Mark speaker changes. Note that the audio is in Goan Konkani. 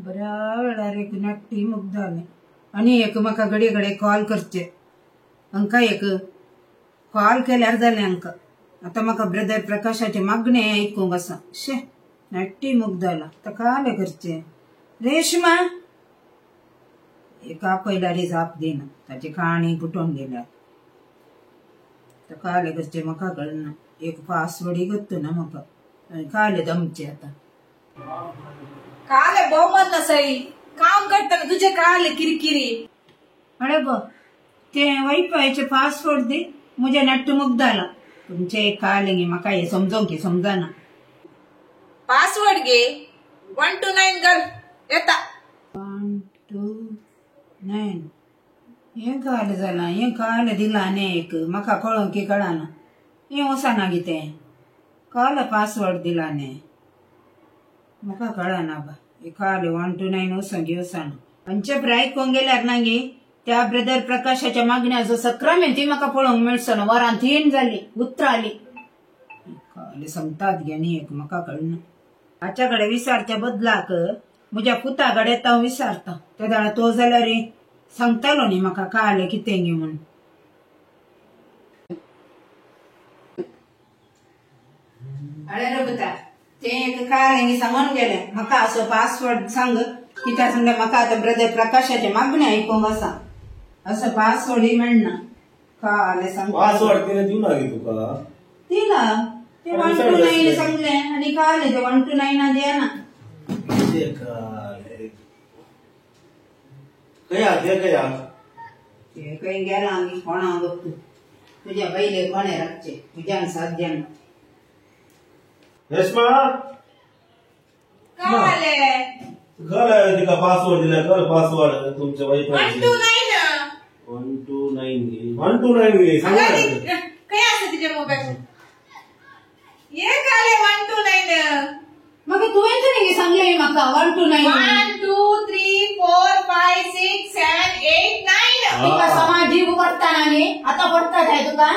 Speaker 1: बऱ्या वेळार एक नट्टी मुग्धालें आनी एक म्हाका घडये घडये कॉल करचे हांकां एक कॉल केल्यार जालें हांकां. आतां म्हाका ब्रदर प्रकाशाचें मागणें आयकूंक आसा. शे नट्टी मुग्धाला आतां कालें करचें. रेश्मा एक आपयल्यार जाप दिना ताची काणी गुटोवन गेल्या. आतां कालें करचें म्हाका कळना. एक पासवर्ड गोत्तु ना म्हाका. कालें दमचें आतां.
Speaker 2: काले भोवमान सई काम करतना तुझे काले किरकिरी.
Speaker 1: अरे गो ते वैफायचे पासवर्ड दी मुझे नट्ट मुग्धाला. तुमचे काले गे म्हाका हे समजोंक की समजना.
Speaker 2: पासवर्ड गे 1 2 9 गल येता.
Speaker 1: 1 2 9 हें कालें जालां. हें कालें दिलां न्ही एक म्हाका कळोंक की कळना. हें वचना गे तें कालें पासवर्ड दिला न्ही म्हाका कळना बा. कालें 1 2 9 वचोंक वचना. आमचे आयकूंक गेल्यार ना गे त्या ब्रदर प्रकाशाच्या मागण्याचो सक्रामेंत ती म्हाका पळोवंक मेळचो ना. वरां 3 जाली उतरां आली. कालें सांगतात गे न्ही एक म्हाका कळना. हाच्या कडेन विचारच्या बदलाक म्हज्या पुता कडेन हांव विचारता. तेदळा तो जाल्यार सांगतालो न्ही म्हाका कालें कितें गे म्हूण. अरे रे पुता तें एक कालें सांगून गेलें म्हाका असो पासवर्ड सांग कित्याक सांगलें म्हाका आतां ब्रदर प्रकाशाचें मागणें आयकूंक आसा. असो पासवर्डय मेळना. कालें सांग
Speaker 3: पासवर्ड तिणें दिवना गे तुका?
Speaker 1: दिला तें 1 2 9 सांगलें आनी कालें तें 1 2 9 दिना.
Speaker 3: खंय ते खंय
Speaker 1: ते खंय गेलां गे कोणा गोत्तु. तुज्या पयले कोणें राखचें तुज्यान साध्य ना.
Speaker 3: रेश्मा
Speaker 2: काले
Speaker 3: काले तिका पासवर्ड दिला. कर पासवर्ड तुमच्या
Speaker 2: 1 2 9
Speaker 3: 1 2 9 1 2 9 गे सांग.
Speaker 2: खंय आसा तिच्या मोबायल? ये काले 1 2 9.
Speaker 1: मागीर तुवें तरी सांगलें म्हाका 1 2 9.
Speaker 2: 1 2 3 4 5 6 7 8 9.
Speaker 1: तुका समा जीव पडटा ना न्ही आतां पडटा काय तुका?